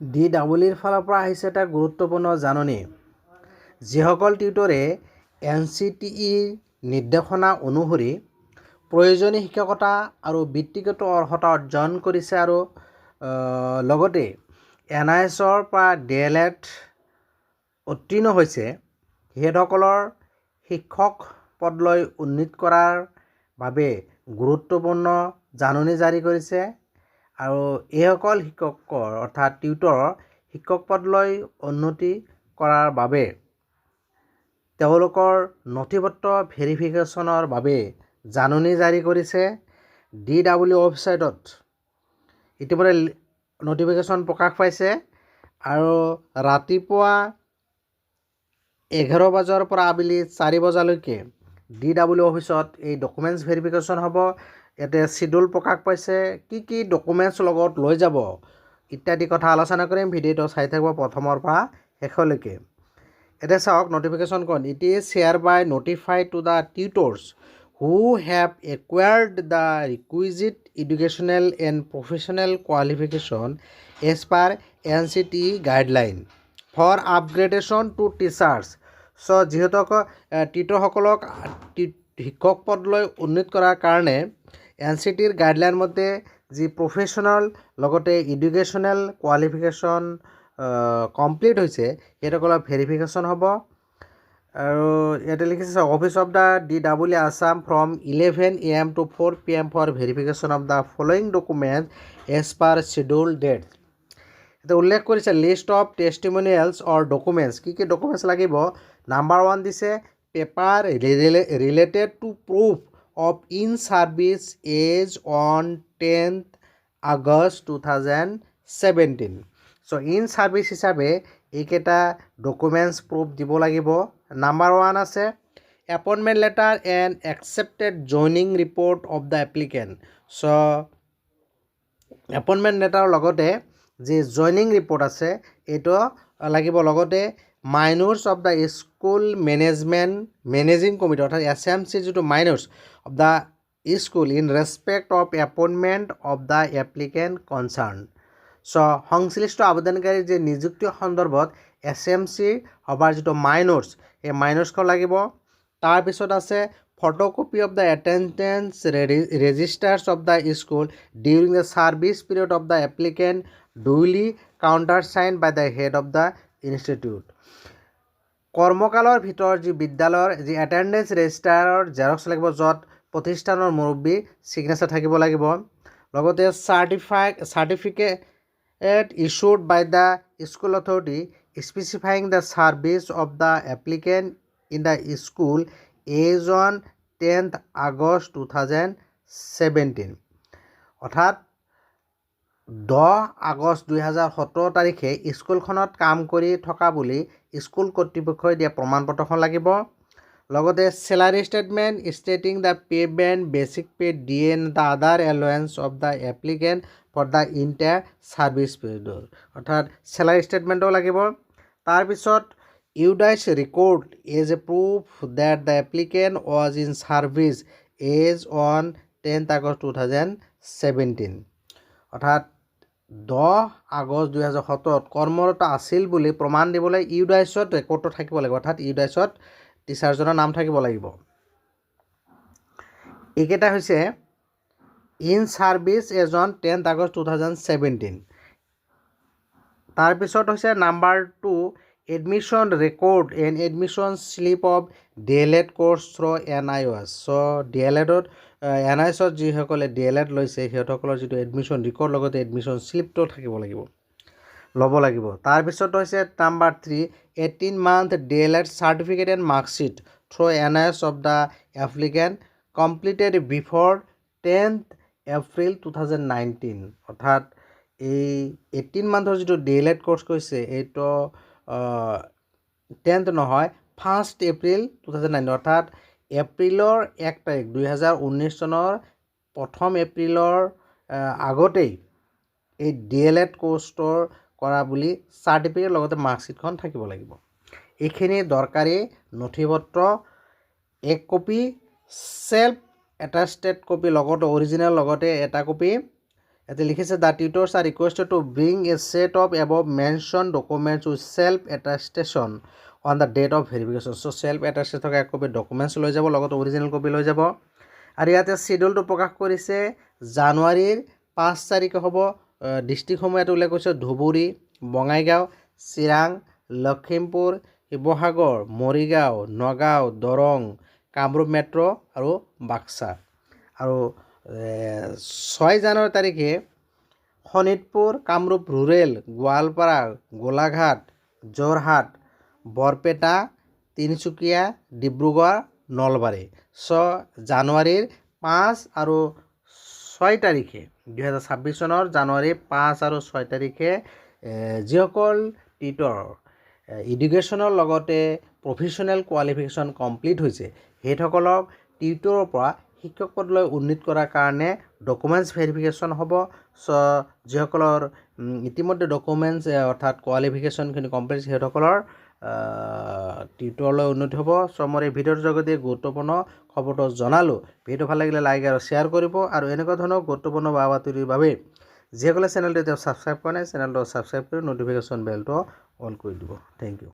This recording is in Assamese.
ডি ডাবল ইৰ ফালৰ পৰা আহিছে এটা গুৰুত্বপূৰ্ণ জাননী। যিসকল টিউটৰে এনচিটিইৰ নিৰ্দেশনা অনুসৰি প্ৰয়োজনীয় শিক্ষকতা আৰু বৃত্তিগত অৰ্হতা অৰ্জন কৰিছে আৰু লগতে এনআইঅ'এছৰ পৰা ডিএলএড উত্তীৰ্ণ হৈছে, সেইসকলৰ শিক্ষক পদলৈ উন্নীত কৰাৰ বাবে গুৰুত্বপূৰ্ণ জাননী জাৰি কৰিছে। আৰু এইসকল শিক্ষকৰ, অৰ্থাৎ টিউটৰৰ শিক্ষক পদলৈ উন্নতি কৰাৰ বাবে তেওঁলোকৰ নথি পত্ৰ ভেৰিফিকেশ্যনৰ বাবে জাননী জাৰি কৰিছে। ডি ডাবল ই ৱেবছাইটত ইতিমধ্যে নটিফিকেশ্যন প্ৰকাশ পাইছে আৰু ৰাতিপুৱা 11 বজাৰ পৰা আবেলি 4 বজালৈকে ডি ডাবল ই অফিচত এই ডকুমেণ্টছ ভেৰিফিকেশ্যন হ'ব। ইয়াতে চিডিউল প্ৰকাশ পাইছে, কি কি ডকুমেণ্টছ লগত লৈ যাব ইত্যাদি কথা আলোচনা কৰিম। ভিডিঅ'টো চাই থাকিব প্ৰথমৰ পৰা শেষলৈকে। এতিয়া চাওক নটিফিকেশ্যনখন। It is hereby notify to the tutors who have acquired the requisite educational and professional qualification as per NCTE guideline for upgradation to teachers. So যিহেতু টিউটৰসকলক শিক্ষক পদলৈ উন্নীত কৰাৰ কাৰণে এনচিটিইৰ গাইডলাইন মতে যি প্ৰফেচনেল লগতে এডুকেশ্যনেল কোৱালিফিকেশ্যন কমপ্লিট হৈছে, সেইসকলৰ ভেৰিফিকেশ্যন হ'ব। আৰু ইয়াতে লিখিছে, office of the DEE, Assam, from 11 a.m. to 4 p.m. for verification of the following document as per schedule date. এতিয়া উল্লেখ কৰিছে list of testimonials or documents, কি কি ডকুমেণ্টছ লাগিব। নাম্বাৰ ওৱান দিছে paper related to proof of in service as on 10th August 2017. So in service হিচাপে এইকেইটা ডকুমেণ্টছ প্ৰুফ দিব লাগিব। নাম্বাৰ ওৱান আছে appointment letter and accepted joining report of the applicant. So appointment লেটাৰৰ লগতে যি জইনিং ৰিপৰ্ট আছে, এইটো লাগিব। লগতে minutes of the school managing committee, অৰ্থাৎ এছএমচি যিটো minutes of the school in respect of appointment of the applicant concern. So সংশ্লিষ্ট আবেদনকাৰীৰ যে নিযুক্তি সন্দৰ্ভত এছএমচি সভাৰ যিটো মাইনটছ, এই মাইনটছখন লাগিব। তাৰপিছত আছে photocopy of the attendance registers of the school during the service period of the applicant, duly countersign by the head of the institute. কৰ্মকালৰ ভিতৰত যি বিদ্যালয়ৰ যি এটেণ্ডেঞ্চ ৰেজিষ্টাৰৰ জেৰক্স লাগিব, য'ত প্ৰতিষ্ঠানৰ মুৰব্বী ছিগনেচাৰ থাকিব লাগিব। লগতে certificate issued by the school authority specifying the service of the applicant in the school as on 10th August 2017. অৰ্থাৎ 10 আগষ্ট 2017 তাৰিখে স্কুলখনত কাম কৰি থকা বুলি স্কুল কৰ্তৃপক্ষই দিয়া প্ৰমাণপত্ৰখন লাগিব। লগতে salary statement stating the pay band, basic pay, DA and the other allowance of the applicant for the entire service period, অৰ্থাৎ চেলাৰী ষ্টেটমেণ্টো লাগিব। তাৰপিছত UDISE record as a proof that the applicant was in service as on 10th August 2017. অৰ্থাৎ 10 আগষ্ট 2017ত কৰ্মৰত আছিল বুলি প্ৰমাণ দিবলৈ ইউডাইছত ৰেকৰ্ডটো থাকিব লাগিব, অৰ্থাৎ ইউডাইছত টিচাৰজনৰ নাম থাকিব লাগিব। এইকেইটা হৈছে in service as on 10th August 2017. তাৰপিছত হৈছে number 2, admission record and admission slip of DElEd course through NIOS. So ডিএলএডত, এনআইঅ'এছত যিসকলে ডিএলএড লৈছে, সিহঁতসকলৰ যিটো এডমিশ্যন ৰেকৰ্ড, লগতে এডমিশ্যন শ্লিপটো থাকিব লাগিব, ল'ব লাগিব। তাৰপিছত হৈছে number 3, 18 month DElEd certificate and marksheet through NIOS of the applicant completed before 10th April 2019. অৰ্থাৎ এই 18 মান্থৰ যিটো ডিএলএড কৰ্চ কৰিছে, এইটো 10th নহয়, 1st April 2019, অৰ্থাৎ এপ্ৰিলৰ 1 তাৰিখ, 2019 চনৰ 1 এপ্ৰিলৰ আগতেই এই ডিএলএড কৰ্চটোৰ কৰা বুলি চাৰ্টিফিকেট লগতে মাৰ্কশ্বিটখন থাকিব লাগিব। এইখিনি দৰকাৰী নথি পত্ৰ, এক কপি চেল্ফ এটাষ্টেড কপি, লগতে অৰিজিনেল, লগতে এটা কপি ইয়াতে লিখিছে, "The tutors are requested to bring a set of above mention documents with self attestation on the date of verification." So self attested থকা এক কপি ডকুমেণ্টছ লৈ যাব, লগত অৰিজিনেল কপি লৈ যাব। আৰু ইয়াতে চিডিউলটো প্ৰকাশ কৰিছে, জানুৱাৰীৰ 5 তাৰিখে হ'ব। ডিষ্ট্ৰিক্টসমূহ ইয়াতে উল্লেখ কৰিছে: ধুবুৰী, বঙাইগাঁও, চিৰাং, লখিমপুৰ, শিৱসাগৰ, মৰিগাঁও, নগাঁও, দৰং, কামৰূপ মেট্ৰ' আৰু বাক্সা। আৰু 6 জানুৱাৰী তাৰিখে শোণিতপুৰ, কামৰূপ ৰুৰেল, গোৱালপাৰা, গোলাঘাট, যোৰহাট, বৰপেটা, তিনিচুকীয়া, ডিব্ৰুগড়, নলবাৰী। চ' জানুৱাৰীৰ 5 আৰু 6 তাৰিখে, 2026 চনৰ জানুৱাৰী 5 আৰু 6 তাৰিখে যিসকল টিউটৰ এডুকেশ্যনৰ লগতে প্ৰফেশ্যনেল কোৱালিফিকেশ্যন কমপ্লিট হৈছে, সেইসকলক টিউটৰৰ পৰা শিক্ষক পদলৈ উন্নীত কৰাৰ কাৰণে ডকুমেণ্টছ ভেৰিফিকেশ্যন হ'ব। চ' যিসকলৰ ইতিমধ্যে ডকুমেণ্টছ অৰ্থাৎ কোৱালিফিকেশ্যনখিনি কমপ্লিট, সেইসকলৰ টিউটৰলৈ উন্নতি হ'ব। চ' মোৰ এই ভিডিঅ'ৰ যোগেদি গুৰুত্বপূৰ্ণ খবৰটো জনালোঁ। ভিডিঅ'টো ভাল লাগিলে লাইক আৰু শ্বেয়াৰ কৰিব। আৰু এনেকুৱা ধৰণৰ গুৰুত্বপূৰ্ণ বা বাতৰিৰ বাবে যিসকলে চেনেলটো এতিয়া ছাবস্ক্ৰাইব কৰা নাই, চেনেলটো ছাবস্ক্ৰাইব কৰি ন'টিফিকেশ্যন বেলটো অন কৰি দিব। Thank you.